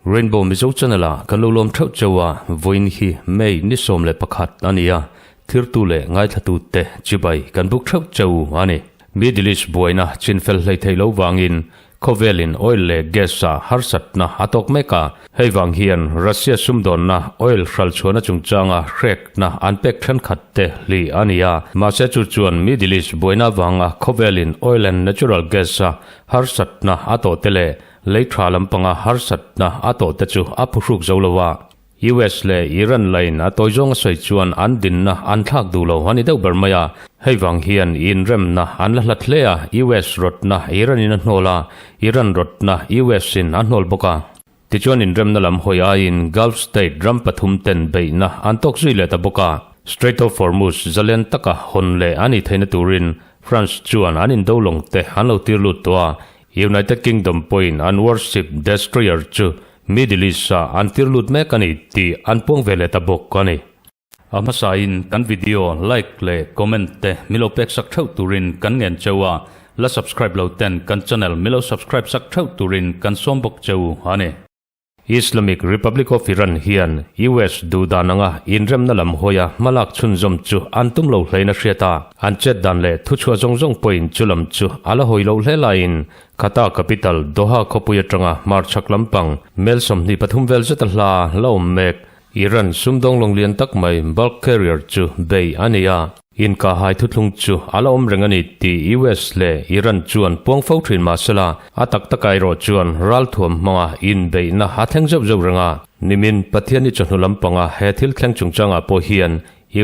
Rainbow Mizo Channel ah kan lo lawm theuh cheu a, vawiin hi May ni 11 a ni a, thirtu leh ngaithlatu te chibai kan buk theuh cheu a ni. Middle East buaina chinfel hlei theih lo vangin Khawvelin oil leh gas ah harsatna a tawk mek a, hei vang hian Russia sumdawnna oil hralchhuahna chungchanga hrekna an pek thenkhat te hli a ni a. Mahse chu chuan Middle East buaina vanga khawvelin oil and natural gas a harsatna a tawh te leh lei tha lampanga harsatna a tawh te chu a phuhruk zo lo a. US leh Iran lain a tawi zawng a sawi chuan an dinna an thlak duh lo a ni deuh ber mai a. Hei vang hian inremna an la hlat hle a, US rawtna Iran in a hnawl a, Iran rawtna US in a hnawl bawk a. Tichuan inremna lam hawi aiin Gulf state ram pathum ten beihna an tawk zui leh ta bawk a. Strait of Hormuz zalen taka hawn leh a nih theihna turin France chuan an indo lawng te an lo tir lut tawh a, United Kingdom pawhin an warship destroyer chu Middle East-ah an tir lut mek a ni tih an puang ve leh ta bawk a ni. A hmasain kan video like leh comment te mi lo pek sak theuh turin kan ngen cheu a, la subscribe lo ten kan channel mi lo subscribe sak theuh turin kan sawm bawk cheu a ni. Islamic Republic of Iran hian US duh dan anga inremna lam hawia hmalak chhunzawm chu an tum lo hlein a hriat a, an chet dan leh thuchhuah zawng zawng pawhin chu lam chu a la hawi loh hle laiin Qatar capital Doha khawpui atanga hmarchhak lampang mel 23 vel zeta hla la awm mek Iran sumdawng lawng lian tak mai bulk carrier chu bei a ni a. Inkahhai thuthlung chu a la awm reng a ni tih US leh Iran chuan puang fo thin mah sela, a tak taka erawh chuan ralthuam hmanga inbeihna a thleng zeuh zeuh reng a. Nimin Pathianni chawhnu lampanga he thil thleng chungchangah pawh hian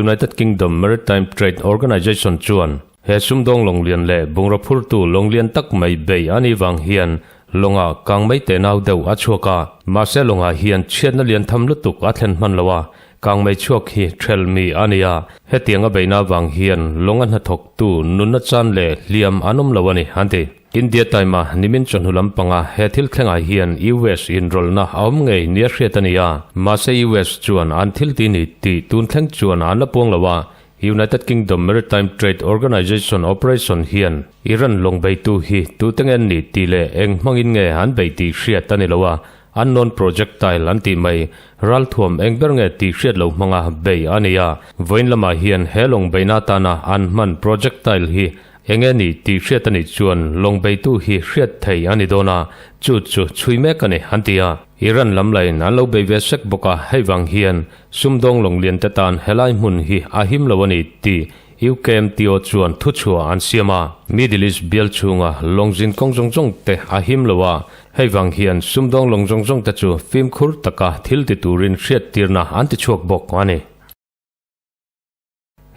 United Kingdom Maritime Trade Organisation chuan he sumdawng lawng lian leh bungraw phurtu lawng lian tak mai bei a nih vang hian lawngah kang mai teh nau deuh a chhuak a. Mahse lawngah hian chhiatna lian tham lutuk a thlen hman lo a, Kangmei chhuak hi ṭhelh mi a ni a, hetiang a beihna avang hian lawng a hnathawktu nunna chan leh hliam an awm lo a ni, an ti. India Time-a nimin chawhnu lampanga he thil thlengah hian US inrawlhna a awm ngei nia hriat a ni a, mahse US chuan an thil ti ni tih tun thleng chuan an la puang lo a, United Kingdom Maritime Trade Organisation operation hian Iran lawng beitu hi tute nge an nih tih leh eng hmangin nge an bei tih hriat a ni lo a, Unknown projectile an tih mai, ralthuam eng ber nge tih hriat lo hmanga bei a ni a. Vawiin lamah hian he lawng beihna atana an hman projectile hi eng nge ni tih hriat a nih chuan lawng beitu hi hriat thei a ni dawn a, chu chu chhui mek a ni an ti a. Iran lam lain an lo bei ve sek bawk a, hei vang hian sumdawng lawng lian te tan helai hmun hi a him lo a ni tih UKMTO chuan thuchhuah an siam a, Middle East bial chhunga lawng zin kawng zawng zawng te a him lo a, hei vang hian sumdawng lawng zawng zawng te chu fimkhur taka thil ti turin hriattirna an ti chhuak bawk a ni.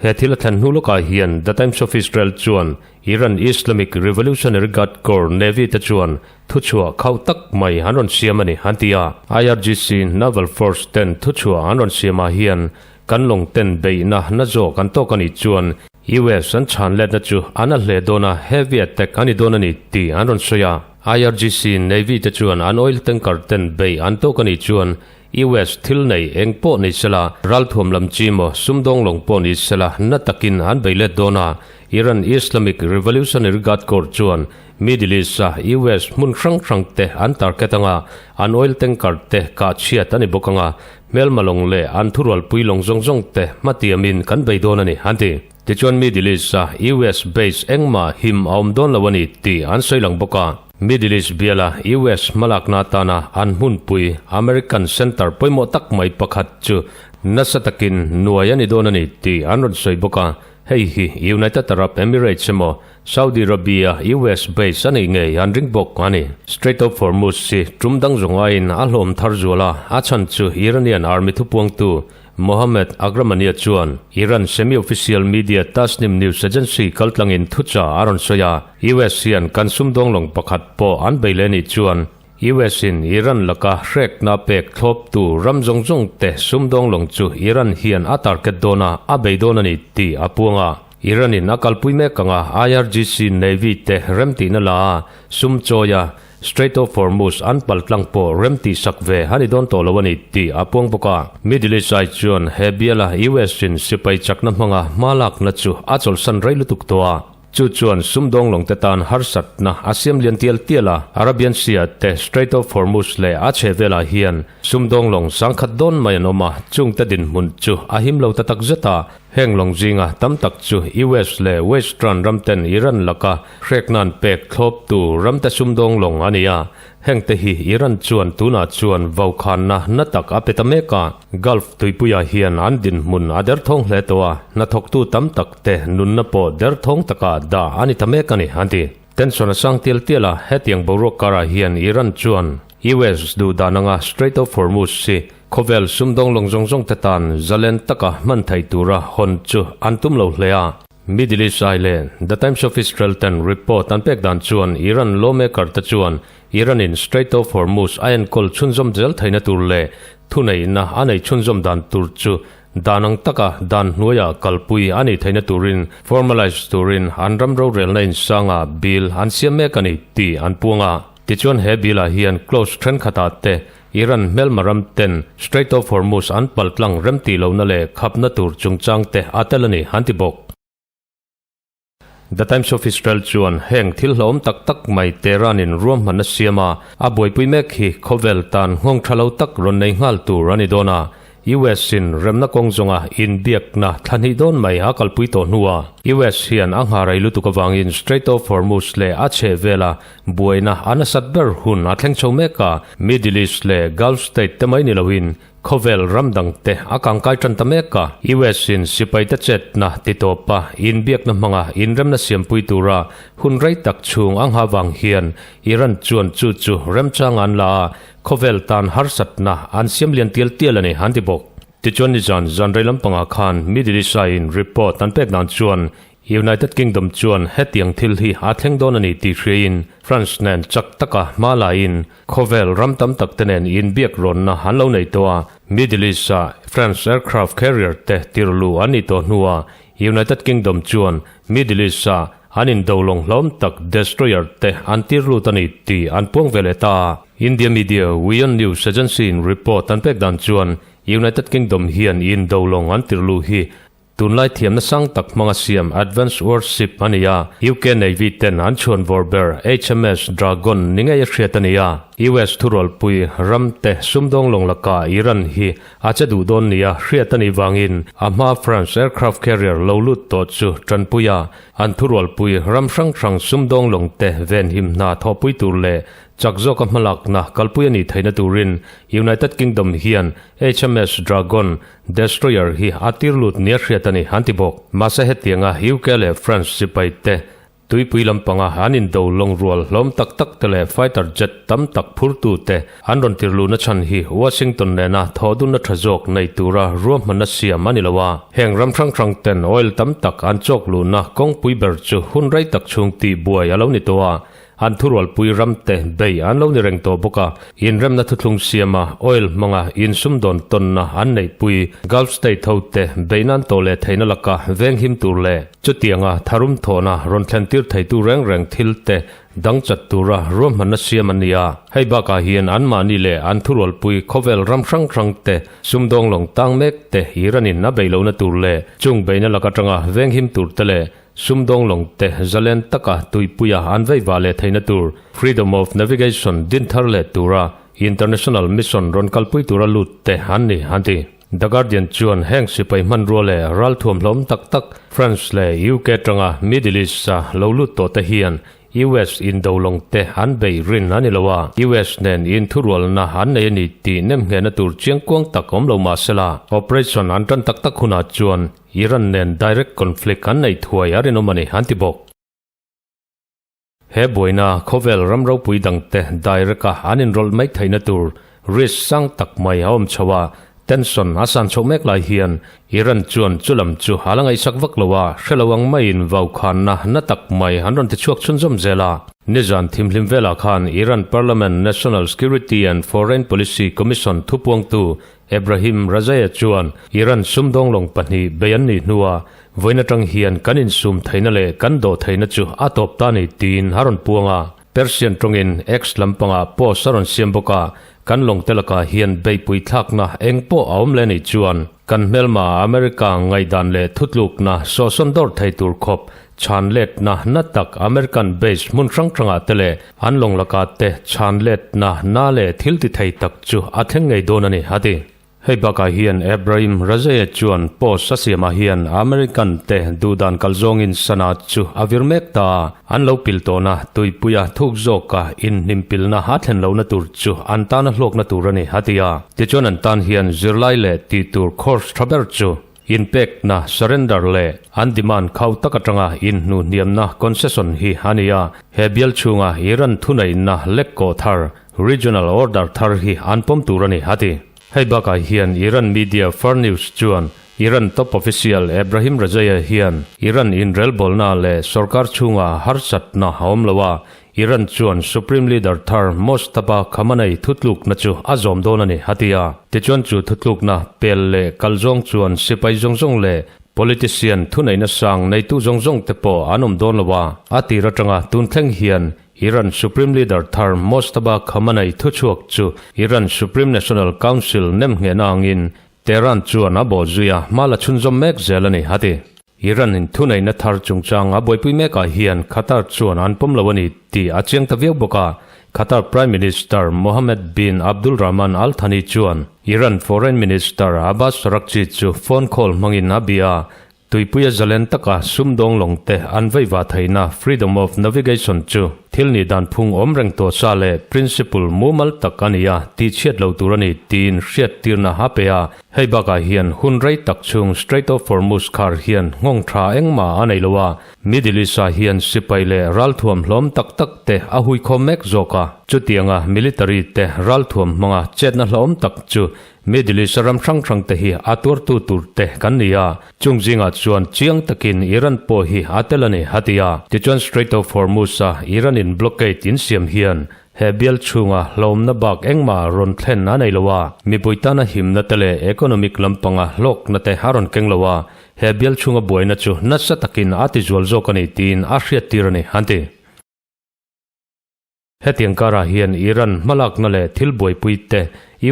He thil a thlen hnu lawkah hian The Times of Israel chuan Iran Islamic Revolutionary Guard Corps Navy te chuan thuchhuah khauh tak mai an rawn siam a ni an ti a, IRGC Naval Force ten thuchhuah an rawn siamah hian Kan lawng ten beihna na zawk an tawk a nih chuan US an chhan letna chu an a hle dawn a, heavy attack a ni dawn a ni tih an rawn sawi a. IRGC Navy te chuan an oil tanker ten beih an tawk a nih chuan US thil nei eng pawh ni sela, ralthuam lam chi maw sumdawng lawng pawh ni sela na takin an bei let dawn a. Iran Islamic Revolutionary Guard Corps chuan Middle East-a US hmun hrang hrang te an target anga an oil tanker te kah chhiat a ni bawk anga Hmelma lawng leh an thurualpui lawng zawng zawng te hmatiamin kan bei dawn a ni, an ti. Tichuan Middle East-a US base engmah him a awm dawn lo a ni tih an sawi lang bawk a. Middle East biala US hmalakna atana an hmunpui American Center pawimawh tak mai pakhat chu nasa takin nuai a ni dawn a ni tih an rawn sawi bawk a. Hei hi United Arab Emirates emaw Saudi Arabia US base a nei ngei an ring bawk a ni. Strait of Hormuz hi tum dang zawng aiin a hlawm thar zual a, a chhan chu Iranian army thupuangtu Mohammad Aghramania chuan Iran semi-official media Tasnim news agency kaltlangin thucha a rawn sawi a, US hian kan sumdawng lawng pakhat pawh an bei leh nih chuan US in Iran laka hrekna pek thlawptu ram zawng zawng te sumdawng lawng chu Iran hian a target dawn a, a bei dawn a ni tih a puang a. Iran in a kalpui mek anga IRGC Navy te remtihna la a, sum chawi a, Strait of Hormuz an paltlang pawh rem tihsak ve a ni dawn tawh lo a ni tih a puang bawk a. Middle East ai chuan he biala US in sipai chakna hmanga hma lakna chu a chawlhsan rei lutuk tawh a. Chu chuan sumdawng lawngte tan harsatna a siam lian tial tial a, Arabian Sea te Strait of Hormuz leh a chhehvelah hian sumdawng lawng sangkhat dawn mai an awm a, chungte dinhmun chu a him lo ta tak zet a. Heng lawng zinga tam tak chu US leh Western ramten Iran laka hrekna an pek thlawptu ramte sumdawng lawng a ni a. Hengte hi Iran chuan tunah chuan vaukhanna na tak a pe ta mek a. Gulf tuipuiah hian an dinhmun a derthawng hle tawh a, hnathawktu tam takte nunna pawh derthawng takah dah a ni ta mek a ni, an ti. Tension a sang tial tial a, hetiang boruak karah hian Iran chuan US duh dan anga Strait of Hormuz hi Khawvel sumdawng lawng zawng zawng te tan zalen taka hman theih tura hawn chu an tum lo hle a. Middle East Eye leh The Times of Israel ten report an pek dan chuan Iran lawmaker te chuan Iran in Strait of Hormuz a enkawl chhunzawm zel theihna tur leh thuneihna a nei chhunzawm dan tur chu dan ang taka dan hnuaia kalpui a nih theihna turin formalize turin an ram rorelna insangah bill an siam mek a ni tih an puang a. Tichuan he bill ah hian clause thenkhatah te Iran hmelma ram ten Strait of Hormuz an paltlang remtih lohna leh khapna tur chungchang te a tel a ni, an ti bawk. The Times of Israel chuan heng thil hlauhawm tak tak mai Tehran-in ruahmanna siam a, a buaipui mek hi khawvel tan nghawng tha lo tak rawn nei nghal tur a ni dawn a, US-in remna kawng zawnga inbiakna thla hnih dawn mai a kalpui tawh hnua US hian a ngharai lutuk avangin Strait of Hormuz leh a chhehvela buaina a nasat ber hun a thleng chho mek a, Middle East leh Gulf State te mai ni loin khawvel ram dangte a kangkai tan ta mek a. US-in sipaite chetna titawpa inbiakna hmanga inremna siampui tura hun rei tak chhung a ngha vang hian Iran chuan chu chu remchang an la a, Khawvel tan harsatna an siam lian tial tial a ni, an ti bawk. Tichuan nizan zan rei lampangah khan Middle East-a in report an pek dan chuan United Kingdom chuan hetiang thil hi a thleng dawn a ni tih hriain France nen chak taka hma laiin khawvel ram tam tak te nen inbiak rawnna an lo nei tawh a. Middle East-a France aircraft carrier te tirlu an nih tawh hnuah United Kingdom chuan Middle East-a an indo lawng hlawm tak destroyer te an tir lut a ni tih an puang ve leh ta a. India media WION News Agency-in report an pek dan chuan United Kingdom hian indo lawng an tir luh hi tunlai thiamna sang tak hmanga siam advanced warship a ni a, UK Navy ten an chhuan vawr ber HMS Dragon ni ngei a hriat a ni a. US thurualpui ram te sumdawng lawng lakah Iran hi A che duh dawn nia hriat a nih vangin a hma France aircraft carrier lo lut tawh chu tanpui a, an thurualpui ram hrang hrang sumdawng lawng te venhim hna thawhpui tur leh chak zawka hmalakna kalpui a nih theihna turin United Kingdom hian HMS Dragon destroyer hi a tir lut nia hriat a ni an ti bawk. Mahse hetianga UK leh France sipai te Tuipui lampanga an indo lawng rual hlawm tak tak te leh fighter jet tam tak phurtu te an rawn tir luhna chhan hi Washington nena thawhdunna tha zawk nei tura ruahmanna siam a ni lo a. Heng ram hrang hrang ten oil tam tak an chawk luhna kawngpui ber chu hun rei tak chhung tih buai a lo ni tawh a. An thurualpui ram te bei an lo ni reng tawh bawk a, inremna thuthlung siama oil hmanga insumdawn tawnna an neihpui Gulf state ho te bei nan tawh leh theihna laka venghim tur leh chutianga tharum thawhna rawn thlentir theitu reng reng thil te dang chat tura ruahmanna siam an ni a. Hei bakah hian anmahni leh an thurualpui khawvel ram hrang hrang te sumdawng lawng tang mek te Iran-in a bei lohna tur leh chung beina lak atanga venghim tur te leh Sumdawng lawng te zalen taka tuipuia an vei vah leh theihna tur Freedom of Navigation din thar leh tura International Mission rawn kalpui tura lut te an ni, an ti. The Guardian chuan heng sipai hmanrua leh ralthuam hlawm tak tak France leh UK atanga Middle East-a lo lut tawh te hian US indo lawng te an bei rin a ni lo a, US nen inthurualna an nei a ni tih nemnghehna tur chiangkuang tak awm lo mah sela, operation an tan tak tak hunah chuan Iran nen direct conflict an neih thuai a rinawm a ni, an ti bawk. He buaina khawvel ram ropui dangte direct-a an inrawlh mai theihna tur risk sang tak mai a awm chho a, tension a san chhoh mek lai hian Iran chuan chu lam chu a la ngaihsak vak lo a, hre lo ang maiin vaukhanna na tak mai an rawn tichhuak chhunzawm zel a. Nizan thimhlim velah khan Iran Parliament National Security and Foreign Policy Commission thupuangtu Ebrahim Rajaia chuan Iran sumdawng lawng pahnih bei an nih hnua vawiin atang hian kan insum theihna leh kan dawh theihna chu a tawp ta ni tiin a rawn puang a. Persian tawngin X lampangah post a rawn siam bawk a, Kan lawngte lakah hian beihpui thlakna eng pawh a awm leh anih chuan kan hmelma America ngaihdan leh thutlukna sawhsawn dawr thei tur khawp chhan letna na tak American base hmun hrang hrangah te leh an lawng lakah te chhan letna na leh thil ti thei tak chu a thleng ngei dawn a ni, a ti. Hei bakah hian Ebrahim Rajae chuan post a siamah hian American te duhdan kal zawngin sana chu a vir mek ta a, an lo pil tawhna tuipuia thuk zawka inhnimpilna a thlen lohna tur chu an tana hlawkna tur a ni, a ti a. Tichuan an tan hian zirlai leh tih tur course tha ber chu inpekna, surrender, leh an demand khau tak atanga inhnuhniamna, concession, hi a ni a. He bial chhunga Iran thuneihna lekkawh thar, regional order, thar hi an pawm tur a ni, a ti. Hei bakah hian Iran media Far News chuan Iran top official Ebrahim Rajaei hian Iran inrelbawlna leh sorkar chhunga harsatna a awm lo a, Iran chuan Supreme Leader thar Mojtaba Khamenei thutlukna chu a zawm dawn a ni, a ti a. Tichuan chu thutlukna pel leh kal zawng chuan sipai zawng zawng leh politician thuneihna sang neitu zawng zawng te pawh an awm dawn lo a, a tir atanga tun thleng hian Iran Supreme Leader thar Mojtaba Khamenei thuchhuak chu Iran Supreme National Council nemnghehna angin Tehran chuan a bawh zui a, hma la chhunzawm mek zel a ni, a ti. Iran-in thuneihna thar chungchang a buaipui mekah hian Qatar chuan an pawm lo a ni tih a chiang ta viau bawk a, Qatar Prime Minister Mohammed bin Abdulrahman Al Thani chuan Iran Foreign Minister Abbas Araghchi chu phone call hmangin a bia a, Tuipuia zalen taka sumdawng lawng te an veivah theihna freedom of navigation chu thil nih dan phung awm reng tawh sa leh principle mumal tak a ni a, tihchhiat lo tur a ni tiin hriattirna a pe a. Hei bakah hian hun rei tak chhung Strait of Hormuz khar hian nghawng tha engmah a nei lo a, Middle East-ah hian sipai leh ralthuam hlawm tak tak te a huikhawm mek zawk a. Chutianga military te ralthuam hmanga chetna hlawm tak chu Middle East ram hrang hrang te hi a tuartu tur te kan ni a, chung zingah chuan chiang takin Iran pawh hi a tel a ni, a ti a. Tichuan Strait of Hormuz-a Iran-in blockade in siam hian he bial chhunga hlawmna bak engmah rawn thlen a nei lo a, mipui tana himna te leh economic lampanga hlawkna te a rawn keng lo a, he bial chhunga buaina chu nasa takin a tizual zawk a ni tiin a hriattir a ni, an ti. Hetiang karah hian Iran hmalakna leh thil buaipui te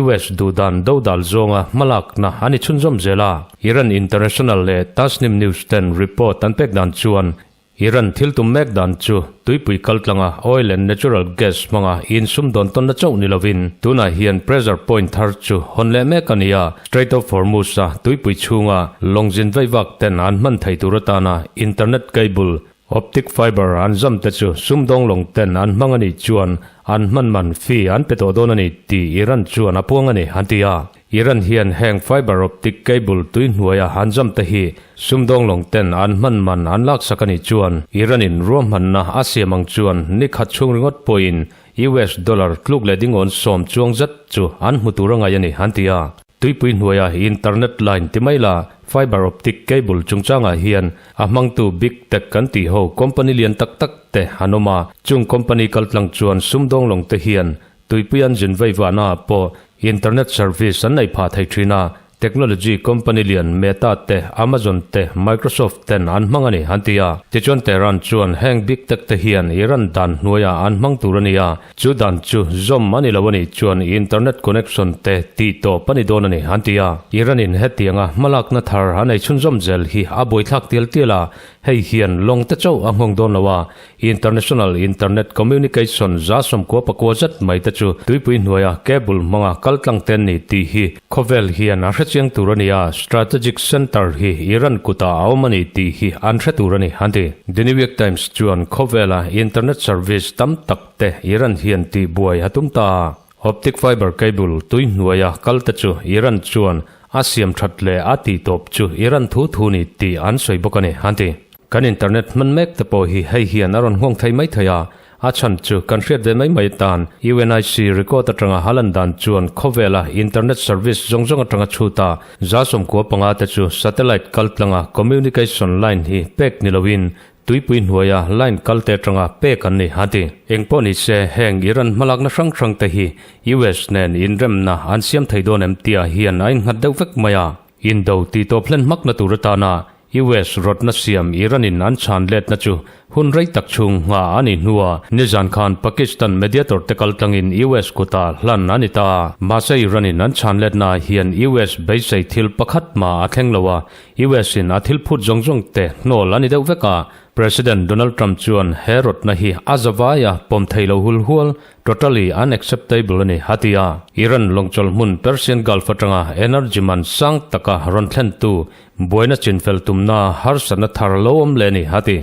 US duhdan dodal zawnga hmalakna a ni chhunzawm zel a. Iran International leh Tasnim News ten report an pek dan chuan Iran thil tum mek dan chu tuipui kaltlanga oil and natural gas hmanga insumdawn tawnna chauh ni lovin tunah hian pressure point thar chu hawn leh mek a ni a. Strait of Hormuz-a tuipui chhunga lawngzin veivak ten an hman thei tur atana internet cable Optic fiber an zam te chu sumdawng lawng ten an hmang a nih chuan an hman man fee an pe tawh dawn a ni tih Iran chuan a puang a ni, an ti a. Iran hian heng fiber optic cable tui hnuaia an zam te hi sumdawng lawng ten an hman man an laksak a nih chuan Iran in ruahmanna a siam ang chuan ni khat chhung ringawt pawhin US dollar tluk leh dingawn sawm chuang zet chu an hmu tur a ngaih a ni, an ti a. Tuipui hnuaia internet line ti mai la, fiber optic cable chungchangah hian a hmangtu big tech kan tih ho company lian tak tak te an awm a, chung company kaltlang chuan sumdawng lawng te hian tuipui an zin vei vahna ah pawh internet service an nei phah thei thin a, technology company lian Meta te, Amazon te, Microsoft ten an hmang a ni an ti a. Tichuan Tehran chuan heng big tech te hian Iran dan hnuaiah an hmang tur a ni a, Chu dan chu zawm a ni lo a nih chuan internet connection te tih tawp a ni dawn a ni, an ti a. Iran-in hetianga hmalakna thar a nei chhunzawm zel hi a buaithlak tial tial a, hei hian lawng te chauh a nghawng dawn lo a, international internet communication 69 zet mai te chu tuipui hnuaia cable hmanga kal tlang te an ni tih hi khawvel hian a hrechiang tur a ni a, strategic center hi Iran kutah a awm a ni tih hi an hre tur a ni, an ti. The New York Times chuan khawvela internet service tam tak te Iran hian tih buai a tum ta a, optic fiber cable tui hnuaia kal te chu Iran chuan a siam that leh a tih tawp chu Iran thu thu ni tih an sawi bawk a ni, an ti. Kan internet hman mek te pawh hi hei hian a rawn nghawng thei mai thei a, a chhan chu kan hriat ve mai mai atan UNIC record atanga a lan dan chuan khawvela internet service zawng zawng atanga chhuta 95 te chu satellite kaltlanga communication line hi pek ni loin Tuipui hnuaia line kal te atanga pek an ni, a ti. Engpawh ni se, heng Iran hmalakna hrang hrang te hi US nen inremna an siam thei dawn em tia hian a innghat deuh vek mai a. Indo tih tawp hlen hmakna tur atana US rawtna siam Iran-in an chhan letna chu hun rei tak chhung ngha a nih hnuah nizan khan Pakistan mediator te kaltlangin US kutah hlan a ni ta. Mahse Iran-in an chhan letnaah hian US beisei thil pakhat mah a thleng lo a, US-in a thil phut zawng zawng te hnawl a ni deuh vek a, President Donald Trump chuan he rawtna hi a zavai a pawm thei lo hul hual, totally unacceptable a ni, a ti a. Iran lawngchawlh hmun Persian Gulf atanga energy man sang taka rawn thlentu buaina chinfel tumna harsatna thar lo awm leh a ni, a ti.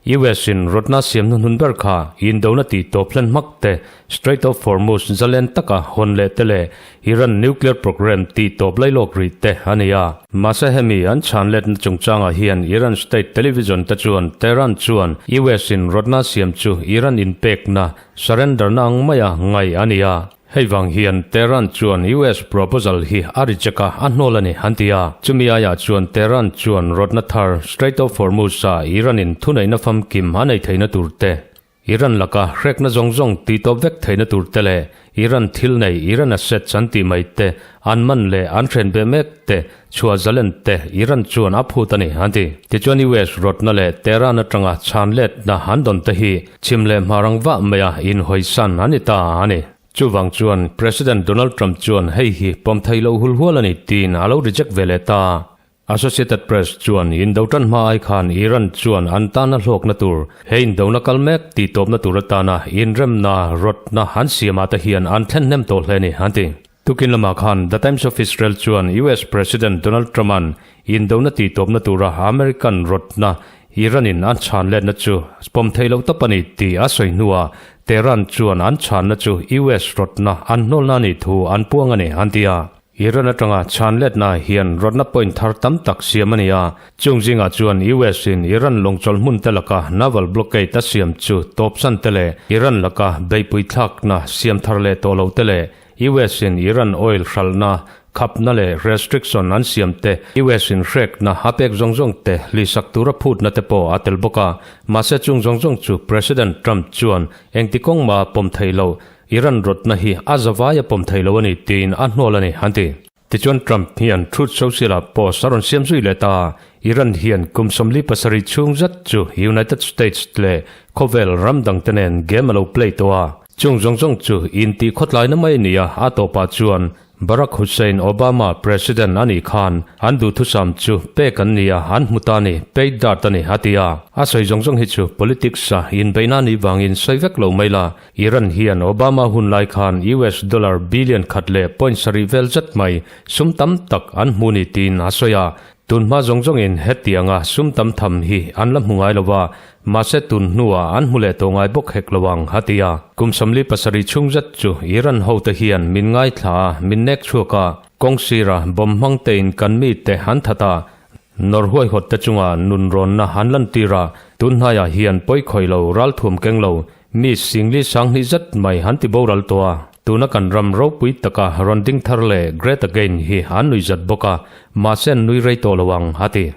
US in rawtna siam hnuhnun ber kha indona tih tawp hlen hmak te, Strait of Hormuz zalen taka hawn leh te leh Iran nuclear program tih tawp lailawk rih te a ni a. Mahse hemi an chhan letna chungchangah hian Iran state television te chuan Tehran chuan US in rawtna siam chu Iran inpekna, surrender na ang maia ngaih a ni a. Hei vang hian Tehran chuan US proposal hi a reject a, a hnawl a ni, an ti a. Chumi aiah chuan Tehran chuan rawtna thar Strait of Hormuz-a Iran-in thuneihna famkim a nei theihna tur te, Iran laka hrekna zawng zawng titawp vek theihna tur te leh Iran thil nei, Iran assets an tih mai te, an man leh an hren ve mek te, chhuah zalen te Iran chuan a phut a ni, an ti. Tichuan US rawtna leh Tehran atanga chhan letna an dawn te hi Chhim leh hmarang vah maia inhawisan a ni ta a ni. Chuvang chuan President Donald Trump chuan hei hi pawm thei loh hul hual a ni tiin a lo reject ve leh ta. Associated Press chuan indo tan hma ai khan Iran chuan an tana hlawkna tur, he indona kal mek tihtawpna tur atana inremna, rawtna an siamah te hian an thlen hnem tawh hle a ni, an ti. Tukin lamah khan The Times of Israel chuan US President Donald Trump-a'n indona tihtawpna tura American rawtna Iran-in an chhan letna chu pawm theih loh tawp a ni tih a sawi hnuah Tehran chuan an chhanna chu US rawtna an hnawlna a nih thu an puang a ni, an ti a. Iran atanga chhan letna hian rawtna point thar tam tak siam a ni a, chung zingah chuan US-in Iran lawngchawlh hmun te laka naval blockade a siam chu tawpsan te leh Iran laka beihpui thlakna siam thar leh tawh lo te leh US in Iran oil hralhna, khapna leh restriction an siam te, US in hrekna a pek zawng zawng te hlisak tura phutna te pawh a tel bawk a. Mahse chung zawng zawng chu President Trump chuan engti kawng mah a pawm thei lo, Iran rawtna hi a zavai a pawm thei lo a ni tiin a hnawl a ni, an ti. Tichuan Trump hian Truth Social-ah post a rawn siam zui leh ta. Iran hian kum 47 chhung zet chu United States leh khawvel ram dangte nen game a lo play tawh a. Chung zawng zawng chu intih khawtlaina mai a ni a, a tawpah chuan Barack Hussein Obama President a nih khan an duhthusam chu pek an ni a, an hmu ta a ni, paid dirt a ni, a ti a. A sawi zawng zawng hi chu politics-a inbeihna a nih vangin sawi vek lo mai la, Iran hian Obama hun lai khan US dollar billion khat leh point sarih vel zet mai sum tam tak an hmu ni tiin a sawi a. Tun hma zawng zawngin hetianga sum tam tham hi an la hmu ngai lo va, mahse tun hnuah an hmu leh tawh ngai bawk hek lo ang, a ti a. Kum 47 chhung zet chu Iran hote hian min ngaithla a, min nek chhuak a, kawng sira bomb hmang tein kan mite an that a, Nawr huaihawt te chunga nunrawnna an lantir a, tun hnaiah hian pawi khawih lo, ralthuam keng lo, Mi singli sanghnih zet mai an ti boral tawh a, tuna kan ram ropui taka rawn ding thar leh Great Again hi an nui zat bawk a, mahse an nui rei tawh lo ang, a ti.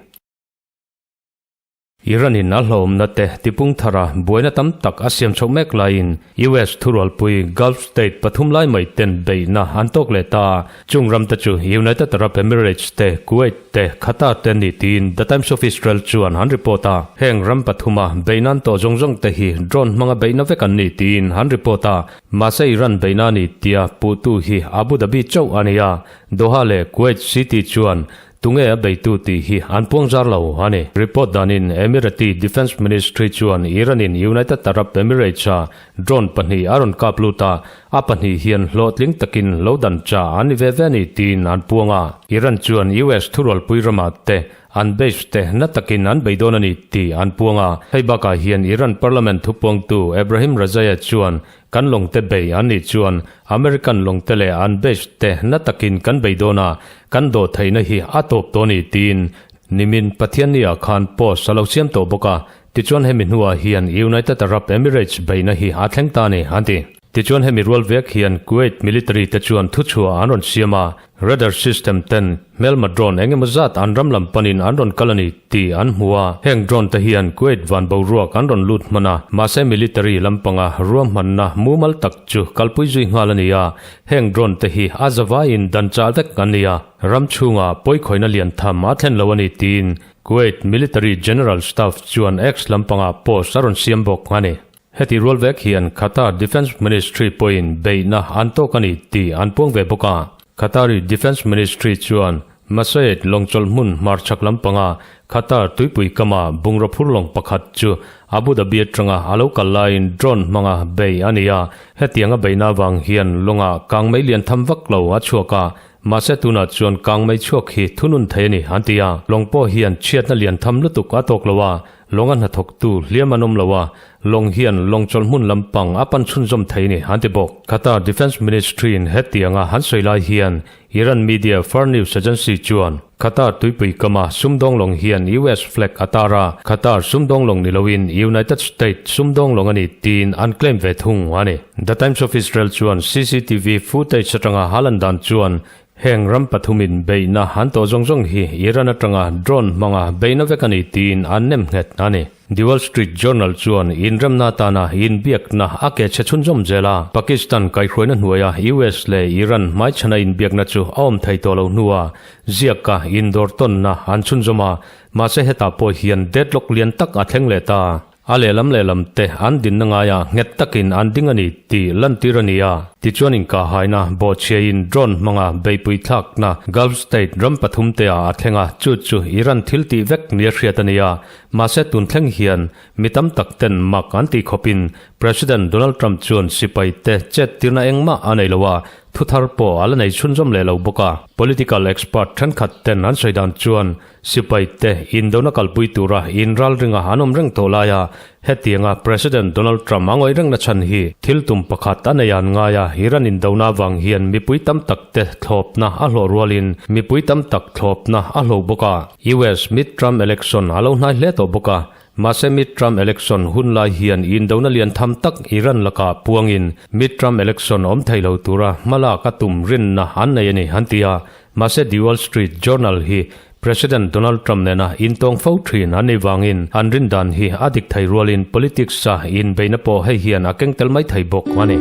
Iran-in a hlauhawmna te tipung thara buaina tam tak a siam chhoh mek laiin US thurualpui Gulf state pathum lai mai ten beihna an tawk leh ta a, chung ram te chu United Arab Emirates te, Kuwait te, Qatar te an ni tiin The Times of Israel chuan an report a. Heng ram pathuma beihna an tawh zawng zawng te hi drone hmanga beihna vek an ni tiin an report a. Mahse Iran beihna a ni tia puhtu hi Abu Dhabi chauh a ni a, Doha leh Kuwait City chuan tunge a beitu tih hi an puang zar lo a ni. Report danin Emirati Defence Ministry chuan Iran-in United Arab Emirates-a drone pahnih a rawn kap lut a, A pahnih hian hlawhtling takin lo dan cha an ni ve ve a ni tiin an puang a. Iran chuan US thurualpui ramah te an base te na takin an bei dawn a ni tih an puang a. Hei bakah hian Iran parliament thupuangtu Ebrahim Razaia chuan kan lawngte bei an nih chuan American lawngte leh an base te na takin kan bei dawn a, kan dawh theihna hi a tawp tawh a ni tiin nimin Pathianni-ah khan post a lo siam tawh bawk a. Tichuan hemi hnuah hian United Arab Emirates beihna hi a thleng ta a ni, an ti. Tichuan hemi rual vek hian Kuwait military te chuan thuchhuah an rawn siam a, Radar system ten hmelma drone eng emaw zat an ram lam panin an rawn kal a ni tih an hmu a, heng drone te hian Kuwait van boruak an rawn lut hman a, mahse military lampanga ruahmanna mumal tak chu kalpui zui nghal a ni a, heng drone te hi a zavaiin dan chah vek an ni a, ram chhunga pawikhawihna lian tham a thlen lo a ni tiin Kuwait Military General Staff chuan X lampanga post a rawn siam bawk a ni. Heti rual vek hian Qatar Defence Ministry pawhin beihna an tawk a ni tih an puang ve bawk a. Qatari Defence Ministry chuan Masaid lawngchawlh hmun hmarchhak lampanga Qatar tuipui kama bungraw phur lawng pakhat chu Abu Dhabi atanga a lo kal laiin drone hmanga bei a ni a. Hetianga beihna avang hian lawngah kangmei lian tham vak lo a chhuak a, mahse tunah chuan kangmei chhuak hi thunun thei a ni an ti a. Lawng pawh hian chhiatna lian tham lutuk a tawk lo a, Lawng a hnathawktu hliam an awm lo a, lawng hian lawng chawlh hmun lampang a pan chhunzawm thei ni an ti bawk. Qatar Defence Ministry-in hetianga han sawi lai hian Iran media Far News Agency chuan Qatar tuipui kama sumdawng lawng hian US flag a tar a, Qatar sumdawng lawng ni loin United States sumdawng lawng a ni tiin an claim ve thung a ni. The Times of Israel chuan CCTV footage atanga halan dan chuan Heng ram pathumin beihna an tawh zawng zawng hi Iran atanga drone hmanga beihna vek a ni tiin an nem nghet a ni. The Wall Street Journal chuan inremna atana inbiakna a ke chhe chhunzawm zel a, Pakistan kaihhruaina hnuaia US leh Iran hmaichhana inbiakna chu a awm thei tawh lo hnua ziaka indawr tawnna an chhunzawm a, mahse hetah pawh hian deadlock lian tak a thleng leh ta. A lehlam lehlam te an dinna ngaia nghet takin an ding a ni tih lantir a ni a. Tichuan inkahhaina bawhchhiain drone hmanga beihpui thlakna Gulf state ram pathum te ah a thleng a, chu chu Iran thil tih vek nia hriat a ni a. Mahse tun thleng hian mi tam tak ten mak an tih khawpin President Donald Trump chuan sipai te chet tirna engmah a nei lo a, thuthar pawh a la nei chhunzawm leh lo bawk a. Political expert thenkhat ten an sawi dan chuan Sipai te indona kalpui tura inralringa an awm reng tawh laia hetianga President Donald Trump a ngawih rengna chhan hi thil tum pakhat a nei an ngai a, Iran indona avang hian mipui tam tak te thlawpna a hlawh rualin mipui tam tak thlawpna a hlo bawk a. US mid-term election a lo hnai hle tawh bawk a, mahse mid-term election hun lai hian indona lian tham tak Iran lakah puangin mid-term election awm thei lo tura hmalak a tum rinna an nei a ni an ti a. Mahse The Wall Street Journal hi President Donald Trump nena intawng fo thin an nih vangin an rindan hi a dik thei rualin politics-a inbeihna pawh hei hian a keng tel mai thei bawk a ni.